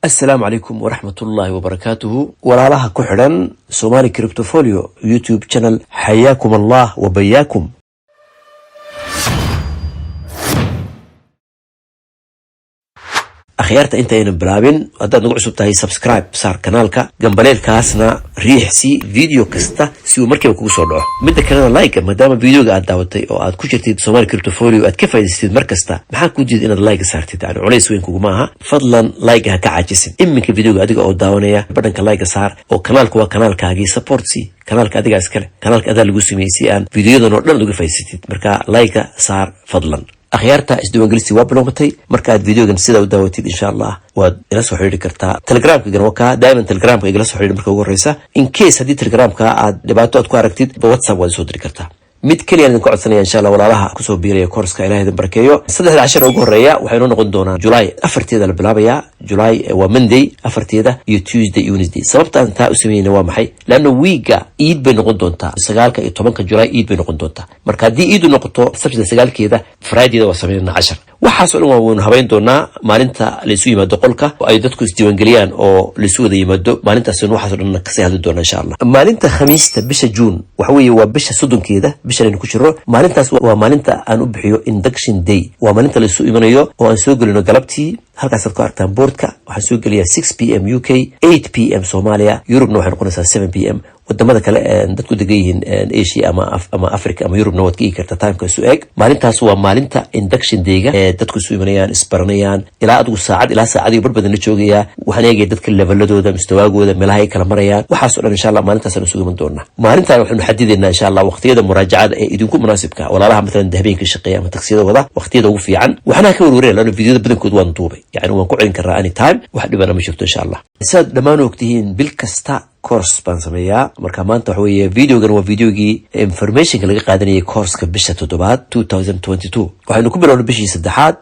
Asalaamu calaykum waraxmatullaahi wabarakaatuhu. Walaalaha ku xidhan Somali Cryptofolio YouTube channel, xayaakum Allah wabayaakum. Akhyaarta, intaynan bilaabin, haddaad nagu cusub tahay, subscribe saar kanaalka, gambaleelkaasna riix si video kasta si uu markiiba kugu soo dhaco. Midda kalena, like, maadaama videoga aad daawatay oo aad ku jirtid Somali Cryptofolio aad ka faa'idaystid mar kasta, maxaa kuu diida inaad like saartid? Yani culays weyn kuguma aha. Fadlan like ha ka caajisin. Iminka videoga adiga oo daawanaya, badhanka like saar oo kanaalka waa kanaalkaagii, support si kanaalka adigaa iskale, kanaalka adaa lagu sameeyey si aan videoyadan oo dhan uga faa'idaysatid. Marka like saar fadlan. Akhyaarta, isdiiwaangelistii waa bilowmatay. Markaad videogan sidaa u daawatid, insha Allah waad ila soo xidhiiri kartaa. Telegramkagana waa kaa, daa'iman Telegramka igala soo xidhiir marka ugu horeysa. In case haddii Telegramka aad dhibaato aad ku aragtid, WhatsApp waad isoo diri kartaa. Mid keliya idinka codsanaya, insha Allah, walaalaha kusoo biiraya course-ka, Ilahay idin barakeeyo. Saddexda cashar ugu horeeya waxay noo noqon doonaan July 4-teeda la bilaabayaa. July waa Monday 4-teeda iyo Tuesday iyo Wednesday. Sababtaan taa u sameynayna waa maxay? Leanna wiiga Iid bay noqon doontaa. 9 iyo 10-ka July Iid bay noqon doontaa. Marka haddii Iidu noqoto Sabtida 9-keeda, Fridayda waa sameynana cashar. Waxaasoo dhan waa waynu habayn doonaa maalinta laysu yimaado qolka ay dadku isdiiwaangeliyaan oo laysu wada yimaado. Maalintaasnu waxaaso dhan kasii hadli doonaa, insha Allah. Maalinta Khamiista bisha Juun waxa weeye waa bisha 30-keeda, bishan aynu ku jiro. Maalintaas waa maalinta aan u bixiyo induction day. Waa maalinta laysu imanayo oo aan soo gelino galabtii. Halkaasaad ku aragtaan boardka. Waxaan soo geliyaa 6 p.m. UK, 8 p.m. Soomaaliya, Yurubna waxay noqonaysaa 7 p.m. Wadamada kale dadku degan yihiin, Asia ama Africa ama Yurubna, waad ka eegi kartaa timeka isu eeg. Maalintaas waa maalinta induction dayga ee dadku isu imanayaan, isbaranayaan. Ilaa adigu saacad ilaa saacad iyo bar badan la joogayaa. Waxaan eegaya dadka leveladooda, mustawaagooda, meelaha ay kala marayaan. Waxaasoo dhan, insha Allah, maalintaasaan isugu iman doonaa. Maalintaan waxaynu xadidaynaa, insha Allah, waqtiyada muraajacada ee idinku munaasibka. Walaalaha matalan habeenka shaqeeya ama taksiyada wada, waqtiyada ugu fiican. Waxna ka warwareya lana videoda badankood waan duubay, yani waan ku celin karaa anytime, wax dhibana ma jirto, insha Allah. Sidaad dhammaan ogtihiin, bil kasta course baan sameeyaa. Marka maanta waxa weeye videogan waa videogii informationka laga qaadanayay course-ka bisha toddobaad 2022. Waxaynu ku bilownay bishii saddexaad,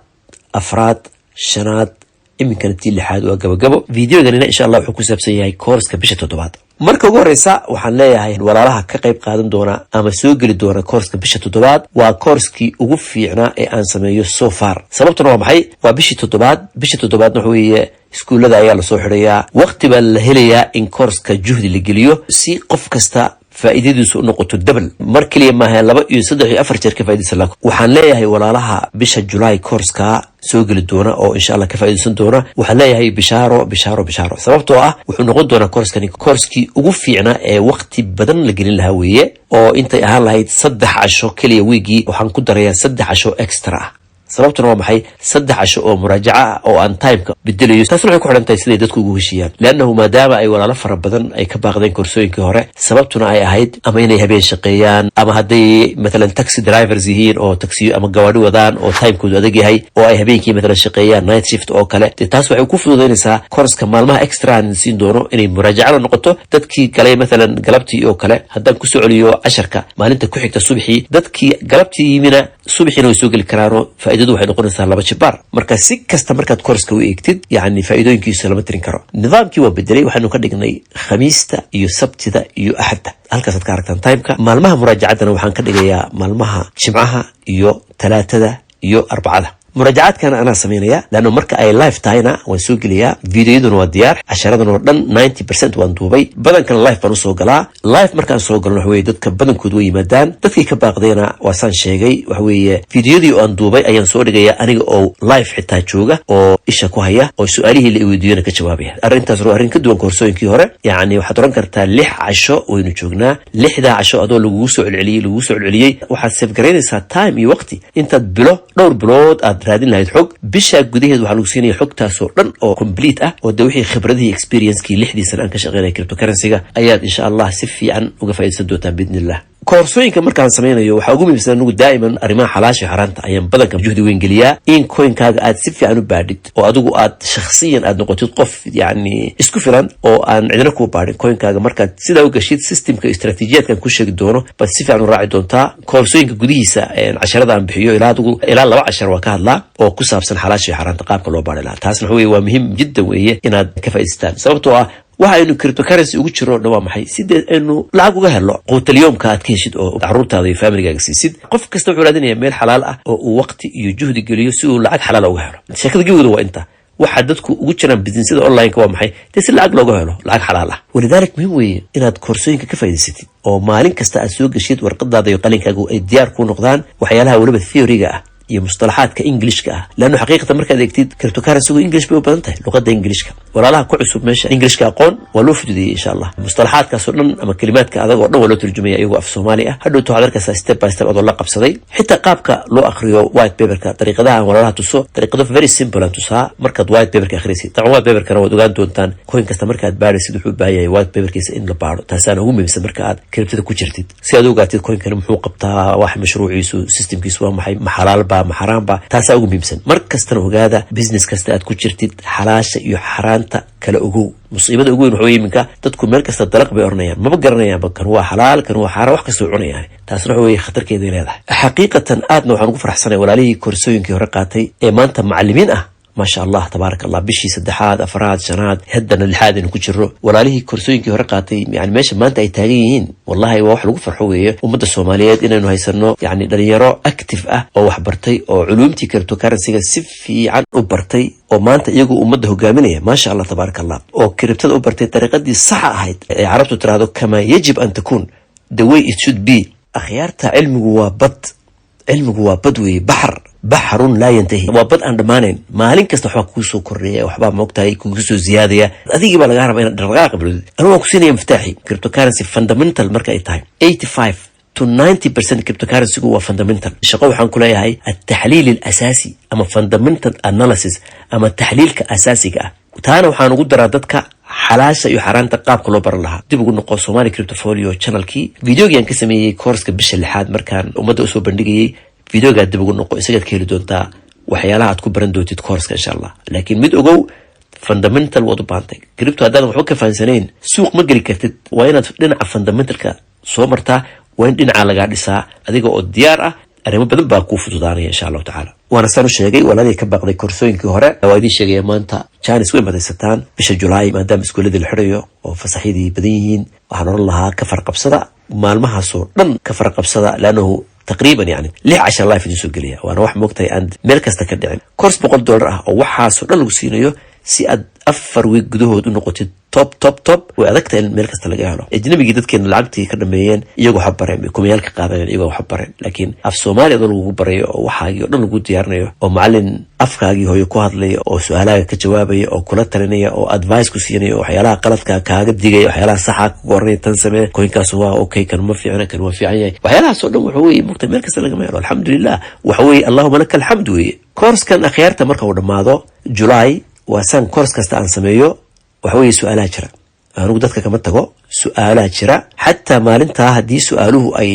afraad, shanaad, iminkana tii lixaad waa gabagabo. Videoganina, insha Allah, wuxuu ku saabsan yahay course-ka bisha toddobaad. Marka ugu horeysa, waxaan leeyahay walaalaha ka qayb qaadan doona ama soo geli doona course-ka bisha toddobaad, waa course-kii ugu fiicnaa ee aan sameeyo so far. Sababtuna waa maxay? Waa bishii toddobaad. Bisha toddobaadna waxa weeye iskuullada ayaa lasoo xidhayaa, waqti baa la helayaa in course-ka juhdi la geliyo si qof kasta faa'iidadiisu u noqoto double. Mar keliya maaha, laba iyo saddex iyo afar jeer ka faa'idaysan laha. Waxaan leeyahay walaalaha bisha July course-ka soo geli doona oo insha Allah ka faa'iidaysan doona, waxaan leeyahay bishaaro, bishaaro, bishaaro. Sababtoo ah wuxuu noqon doonaa course-kani course-kii ugu fiicnaa ee waqti badan la gelin lahaa weeye, oo intay ahaan lahayd 3 casho keliya wiigii, waxaan ku darayaa 3 casho extra ah. Sababtuna waa maxay? 3 casho oo muraajaca ah oo aan timeka bedelayo. Taasna waxay ku xidhan tahay siday dadku ugu heshiiyaan, leannahu maadaama ay walaalo fara badan ay ka baaqdeen koorsooyinkii hore, sababtuna ay ahayd ama inay habeen shaqeeyaan, ama hadday matalan taxi drivers yihiin oo taxiyo ama gawaadhi wadaan oo timekoodu adag yahay oo ay habeenkii matalan shaqeeyaan, night shift oo kale. Dee taas waxay ku fududaynaysaa course-ka maalmaha extra aan siin doono inay muraajacada noqoto. Dadkii galay matalan galabtii oo kale, haddaan kusoo celiyo casharka maalinta ku xigta subaxii, dadkii galabtii yimina subaxiina way soo geli karaanoo faa'iidadu waxay noqonaysaa laba jibaar. Marka si kasta markaad course-ka u eegtid, yacni faa'iidooyinkiisa lama tirin karo. Nidaamkii waa bedelay. Waxaanu ka dhignay Khamiista iyo Sabtida iyo Axadda. Halkaasaad ka aragtaan timeka. Maalmaha muraajacadana waxaan ka dhigayaa maalmaha Jimcaha iyo Talaatada iyo Arbacada. Muraajacaadkana anaa samaynaya, leanno marka ay live tahayna waan soo geliyaa. Videoyaduna waa diyaar, casharadan oo dhan 90% waan duubay. Badankana live baan usoo galaa. Live markaan soo galno, waxa weye dadka badankood way yimaadaan. Dadkii ka baaqdayna, waa saan sheegay, waxa weeye videoyadii oo aan duubay ayaan soo dhigaya aniga oo live xitaa jooga oo isha ku haya oo su-aalihii la iweydiiyona ka jawaabaya. Arrintaas waa arrin ka duwan koorsooyinkii hore. Yacni waxaad oran kartaa 6 casho waynu joognaa. 6-daa casho adoo lagugu soo celceliyey, lagugu soo celceliyey, waxaad save garaynaysaa time iyo waqti. Intaad bilo, dhowr bilood aad raadin lahayd xog, bishaa gudaheed waxaa lagu siinaya xogtaasoo dhan oo complete ah, oo de wixii khibradihii, experiencekii 6-dii sana aan ka shaqeynaya cryptocurrency-ga ayaad, insha Allah, si fiican uga faaidaysan doontaan biidni illah. Koorsooyinka markaan samaynayo, waxaa ugu muhiimsan anigu daa'iman arrimaha xalaasha iyo xaraanta ayaan badanka juhdi weyn geliyaa. In coinkaaga aad si fiican u baadhid oo adigu aad shakhsiyan aad noqotid qof yacni isku filan oo aan cidna kuu baadhin coinkaaga. Markaad sidaa u gashid systemka, istaraatiijiyaadkan ku sheegi doono baad si fiican u raaci doontaa. Koorsooyinka gudihiisa casharada aan bixiyo, ilaa adigu ilaa laba cashar waa ka hadlaa oo ku saabsan xalaasha iyo xaraanta qaabka loo baadhi lahaa. Taasna waxa weye waa muhiim jiddan weeye inaad ka faa'idaystaan. Sababtoo ah waxa aynu cryptocurrency ugu jiro dhan waa maxay? Sidee aynu lacag uga helo, quutalyoomka aad ka heshid oo caruurtaada iyo familigaaga siisid. Qof kasta wuxuu raadinaya meel xalaal ah oo uu waqti iyo juhdi geliyo si uu lacag xalaala uga helo. Sheekada gewda waa inta. Waxaa dadku ugu jiraan businessyada online-ka waa maxay? Dee si lacag looga helo, lacag xalaal ah. Walidalik muhiim weeye inaad koorsooyinka ka faa'idaysatid oo maalin kasta aad soo geshid, warqadaada iyo qalinkaagu ay diyaar kuu noqdaan, waxyaalaha weliba theory-ga ah iyo mustalaxaadka Englishka ah, leannu xaqiiqatan markaad eegtid, cryptocurrency-gu English bay u badan tahay, luqadda Englishka. Walaalaha ku cusub meesha Englishka aqoon waa loo fududeeyey, insha Allah. Mustalaxaadkaasoo dhan ama kelimaadka adag oo dhan waa loo turjumaya iyagoo af Soomaali ah. Hadhowta waxaad arkaysaa step by step adoo la qabsaday, xitaa qaabka loo akhriyo white paperka. Dariiqadaha aan walaalaha tuso, dariiqado very simple aan tusaa markaad white paperka akhriysid. Dabcan white paperkana waad ogaan doontaan. Coin kasta markaad baadhaysid wuxuu u baahan yahay white paperkiisa in la baadho. Taasaana ugu muhiimsan marka aad cryptada ku jirtid, si aad u ogaatid coinkani muxuu qabtaa, wax mashruuciisu, systemkiisu waa maxay, ma xalaalba, ma xaraamba. Taasaa ugu muhiimsan. Mar kastana ogaada, business kasta aad ku jirtid xalaasha iyo xaraanta kala ogow. Musiibada ugu weyn waxa weye iminka dadku meel kasta dalaq bay oranayaan, maba garanayaanba kan waa xalaal, kan waa xaaraan, wax kastoo cunayaan. Taasna waxa weye khatarkeeday leedahay xaqiiqatan. Aadna waxaan ugu faraxsanay walaalihii koorsooyinkii hore qaatay ee maanta macalimiin ah. Maasha Allah, tabaaraka Allah. Bishii saddexaad, afraad, shanaad, haddana lixaad aynu ku jiro. Walaalihii koorsooyinkii hore qaatay, yani meesha maanta ay taagan yihiin, wallahi waa wax lagu farxo weeye. Ummadda Soomaaliyeed inaynu haysano yani dhalinyaro active ah oo wax bartay oo culuumtii cryptocurrency-ga si fiican u bartay oo maanta iyagu ummadda hogaaminaya, maasha Allah, tabaaraka Allah, oo cryptada u bartay dariiqadii saxa ahayd ee Carabtu tiraahdo "كما يجب أن تكون", the way it should be. Akhyaarta, cilmigu waa bad, cilmigu waa bad weeye, بحر بحر لا ينتهي, waa bad aan dhammaanayn. Maalin kasta waxbaa kugu soo kordhaya, waxbaa moogtahay kugu soo ziyaadaya. Adigii baa lagaa rabaa inaad dhaqdhaqaaqa bilowdid. Anigu waan ku siinaya miftaaxi. Cryptocurrency fundamental marka ay tahay, 85 to 90% cryptocurrency-gu waa fundamental. Shaqo waxaan ku leeyahay التحليل الأساسي ama fundamental analysis ama taxliilka asaasiga ah. Taana waxaan ugu daraa dadka xalaasha iyo xaaraanta qaabka loo baran lahaa. Dib ugu noqo Somali Cryptofolio channelkii, videogii aan ka sameeyey courska bisha lixaad markaan ummadda usoo bandhigayay. Videogaa dib ugu noqo, isagaad ka heli doontaa waxyaalaha aad ku baran doontid courska, insha Allah. Laakiin mid ogow, fundamental waad u baahantay. Crypto haddaadan waxba ka fahansanayn, suuq ma geli kartid. Waa inaad dhinaca fundamentalka soo martaa, waa in dhinaca lagaa dhisaa. Adiga oo diyaar ah, arrimo badan baa kuu fududaanaya, insha Allahu tacaala. Waana saan u sheegay, walaalihii ka baaqday koorsooyinkii hore waa idiin sheegaya, maanta chance weyn baad haysataan. Bisha Julaay, maadaama iskuuladii la xidhayo oo fasaxyadii badan yihiin, waxaan oran lahaa ka farqabsada maalmahaasoo dhan, ka farqabsada, لأنه taqriiban yani 16 live idin soo gelaya. Waana wax moogtahay aan meel kasta ka dhicin, course $100 ah oo waxaasoo dhan lagu siinayo si aad 4 week gudahood u noqotid top, top, top. Way adagtahay in meel kasta laga helo. Ajnabigii dadkeena lacagtii ka dhameeyeen, iyagoo waxa bareen bay kumayaal ka qaadaneen, iyagoo waxa bareen. Laakiin af Soomaaliya adoo lagugu barayo oo waxaagii oo dhan lagu diyaarinayo oo macalin afkaagii hooyo ku hadlaya oo su-aalahaaga ka jawaabaya oo kula talinaya oo advice ku siinaya oo waxyaalaha qaladka kaaga digaya, waxyaalaha saxa kuga oranaya, tan samee, coinkaas waa okay, kan ma fiicna, kan waa fiican yahay, waxyaalahaas oo dhan waxa weeye mugta meel kasta lagama helo. Alxamdulilah, waxa weeye اللهم لك الحمد weeye. Koorskan, akhyaarta, marka uu dhammaado July, waa saan course kasta aan sameeyo, waxa weeye su-aalaha jira. Anigu dadka kama tago, su-aalaha jira. Xataa maalintaa haddii su-aaluhu ay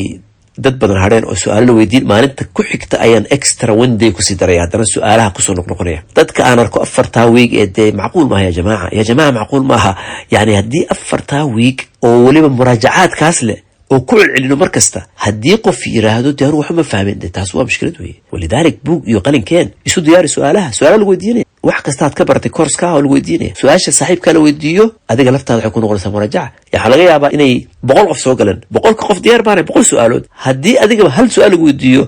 dad badan hadheen oo su-aalo la weydiin, maalinta ku xigta ayaan extra one day kusii daraya, haddana su-aalaha kusoo noqnoqonaya. Dadka aan arko 4-taa week ee dee macquul maaha, ya jamaaca, ya jamaaca, macquul maaha. Yani haddii 4-taa week oo weliba muraajacaadkaas leh oo ku celcelino mar kasta, haddii qof yiraahdo dee anu waxba ma fahmin, de taas waa mushkilad weeye. Walidalik buug iyo qalinkeen, isu diyaari. Su-aalaha, su-aalaha lagu weydiinaya, wax kasta aad ka baratay courska oo lagu weydiinaya, su-aasha saaxiibkaa la weydiiyo, adiga laftaada waxay ku noqonaysaa muraajaca. Waxaa laga yaabaa inay 100 qof soo galeen, 100-ka qof diyaar baanay 100 su-aalood. Haddii adigaba hal su-aal lagu weydiiyo,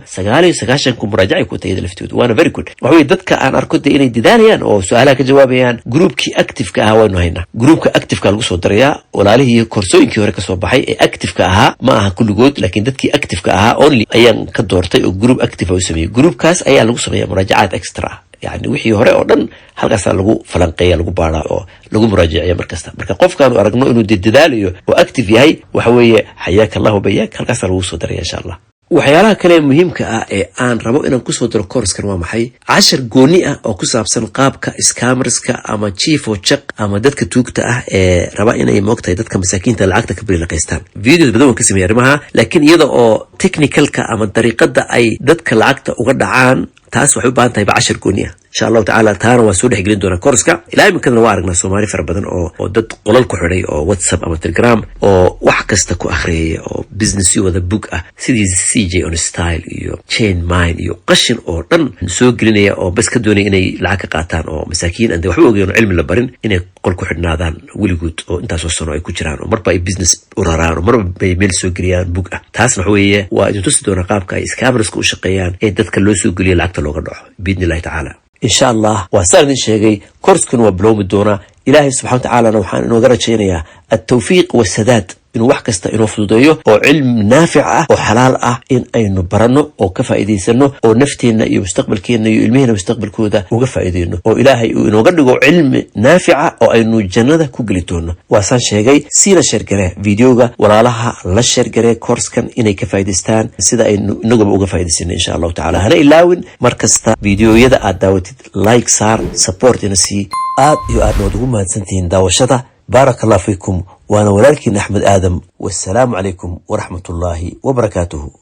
99-ku muraajacay ku tahay laftoodu, waana very good. Waxa weye dadka aan arko dee inay dadaalayaan oo su-aalaha ka jawaabayaan, groupkii activeka ahaa waynu haynaa. Groupka activeka lagu soo darayaa walaalihii koorsooyinkii hore kasoo baxay ee activeka ahaa. Ma aha kulligood, laakiin dadkii activeka ahaa only ayaan ka doortay oo group active u sameeyey. Groupkaas ayaa lagu sameeya muraajacaad extra ah, yani wixii hore oo dhan halkaasaa lagu falanqeeya, lagu baaraa oo lagu muraajaciya mar kasta. Marka qofkaanu aragno inuu dee dadaalayo oo active yahay, waxa weeye حياك الله وبياك, halkaasaa lagu soo daraya, insha Allah. Waxyaalaha kale muhiimka ah ee aan rabo inaan kusoo daro koorskan waa maxay? Cashar gooni ah oo ku saabsan qaabka scammerska ama chief oo jaq ama dadka tuugta ah ee raba inay moogtahay dadka masaakiinta lacagta ka bililiqaystaan. Videos badan waan ka sameeyay arrimaha, laakiin iyada oo technicalka ama dariiqada ay dadka lacagta uga dhacaan, taas waxay u baahan tahay ba cashar gooni ah, insha Allahu tacaala. Taana waan soo dhexgelin doonaa courska. Ilaa iminkadana waa aragnaa Soomaali fara badan oo dad qolal ku xidhay oo WhatsApp ama Telegram oo wax kasta ku akhriyaya oo businessyo wada bug ah sidii CJ on Style iyo Chain Mine iyo qashin oo dhan soo gelinaya oo bas ka doonaya inay lacag ka qaataan, oo masaakiin aan de waxba ogeyn oo cilmi la barin inay qol ku xidhnaadaan weligood oo intaasoo sano ay ku jiraan oo marba ay business u raraan oo marba ay meel soo geliyaan bug ah. Taasna waxa weeye waa idin tusi doonaa qaabka ay scammerska u shaqeeyaan ee dadka loo soo geliyo lacagta looga dhaco, بإذن الله تعالى. Insha Allah, waa saan idin sheegay, koorskan waa bilowmi doonaa. Ilaahay subxana watacaalana waxaan inooga rajaynayaa altawfiiq wasadaad, inuu wax kasta inoo fududeeyo oo cilmi naafic ah oo xalaal ah in aynu baranno oo ka faa'iidaysano oo nafteenna iyo mustaqbalkeenna iyo ilmiheena mustaqbalkooda uga faa'iideyno, oo Ilaahay uu inooga dhigo cilmi naafica oo aynu jannada ku geli doono. Waasaan sheegay, siina share garee videoga, walaalaha la share garee koorskan inay ka faa'iidaystaan sida aynu inaguba uga faa'iidaysanay, insha Allahu tacala. Hana ilaawin, mar kasta videoyada aad daawatid like saar, support ina sii. Aad iyo aadna waad ugu mahadsantihiin daawashada. Baaraka Allah fiikum. Waana walaalkiin Axmed Aadam. Wassalaamu calaykum waraxmat ullaahi wabarakaatuhu.